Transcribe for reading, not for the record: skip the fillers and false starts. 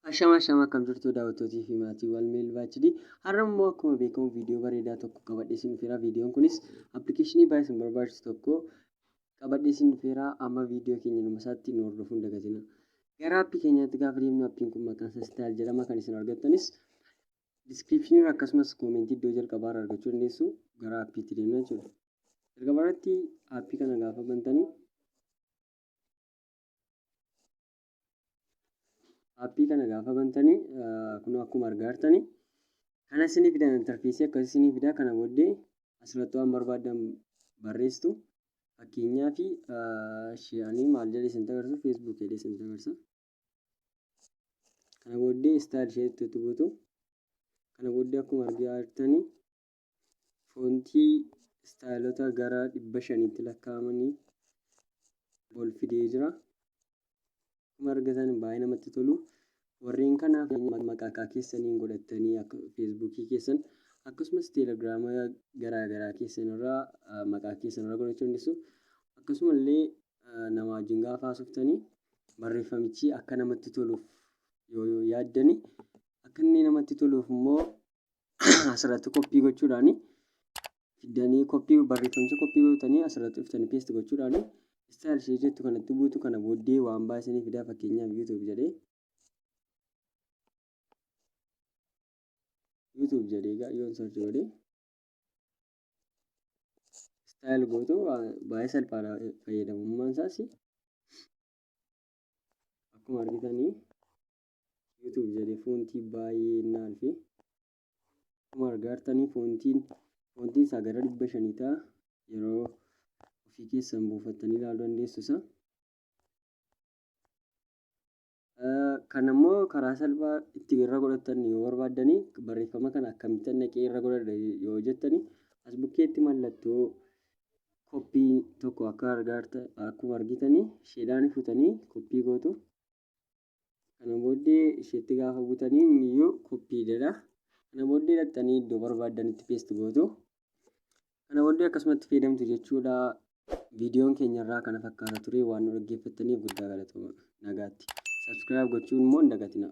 Ashama ashama, akkam jirtu daawwattootii fi maatiiwwan Meelbaa HD? Har'a immoo akkuma beekamu viidiyoo bareedaa tokko qabadhee isin dhufeera. Viidiyoon kunis appilikeeshinii baay'ee isin barbaachisu tokko qabadhee isin dhufeera. Amma viidiyoo keenya dhuma isaatti nu hordofuu hin dagatina. Gara aappii keenyaatti gaafa deemnu, aappiin kun maqaan isaa Style jedhama. Kan isin argattanis diskiripshinii irra akkasumas koomentii iddoo jalqabaa irra argachuu dandeessu. Gara aappiitti deemna jechuudha. Jalqaba irratti aappii kana gaafa bantanii, aappii kana gaafa bantanii, kun akkuma argaa jirtanii kana isinii fidan, intarfeesii akkasii isinii fida. Kana booddee asirratti waan barbaaddan barreessitu. Fakkeenyaaf ani maal jedhee isin agarsiisu? Facebook jedhee isin agarsiisa. Kana booddee style ishee itti buutu. Kana booddee akkuma argaa jirtanii foontii istaayilota gara 500tti lakkaa'amanii ol fidee jira. Akkuma argatan baay'ee namatti tolu. Warreen kanaaf maqaa keessaniin godhattanii akka feesbuukii keessan akkasumas teelegiraama garaa garaa keessan irraa maqaa keessan irra godhachuu dandeessu. Akkasumallee nama wajjin gaafa haasoftanii barreeffamichi akka namatti toluuf yoo yaaddani, akka inni namatti toluuf immoo asirratti koppii gochuudhaani fiddanii, koppii barreeffamicha koppii gootanii asirratti dhuftanii paste gochuudhaani style ishee jettu kanatti buutu. Kana booddee waan baay'ee isinii fidaa. Fakkeenyaaf YouTube jedhee, YouTube jedhee yoon search godhee style gootu, baay'ee salphaadha fayyadamummaan isaas. Akkuma argitanii YouTube jedhee foontii baay'ee naan fi akkuma argaa jirtanii foontiin isaa gara 500 ta'a. Yeroo ofii keessan buufattanii ilaaluu dandeessu isa. Kan immoo karaa salphaa itti irra godhattan yoo barbaaddanii, barreeffama kana akkamittan dhaqee irra godhadha yoo jettanii, as bukkeetti mallattoo koppii tokko akka argaa akkuma argitanii isheedhaan fuutanii koppii gootu. Kana booddee isheetti gaafa butanii inni iyyuu koppii jedha. Kana booddee dhaqxanii iddoo barbaaddanitti paste gootu. Kana booddee akkasumatti fayyadamtu jechuudha. Viidiyoon keenya irraa kana fakkaata ture. Waan nu dhaggeeffattaniif guddaa galatooma. Nagaatti. Subscribe gochuun immoo hin dagatinaa.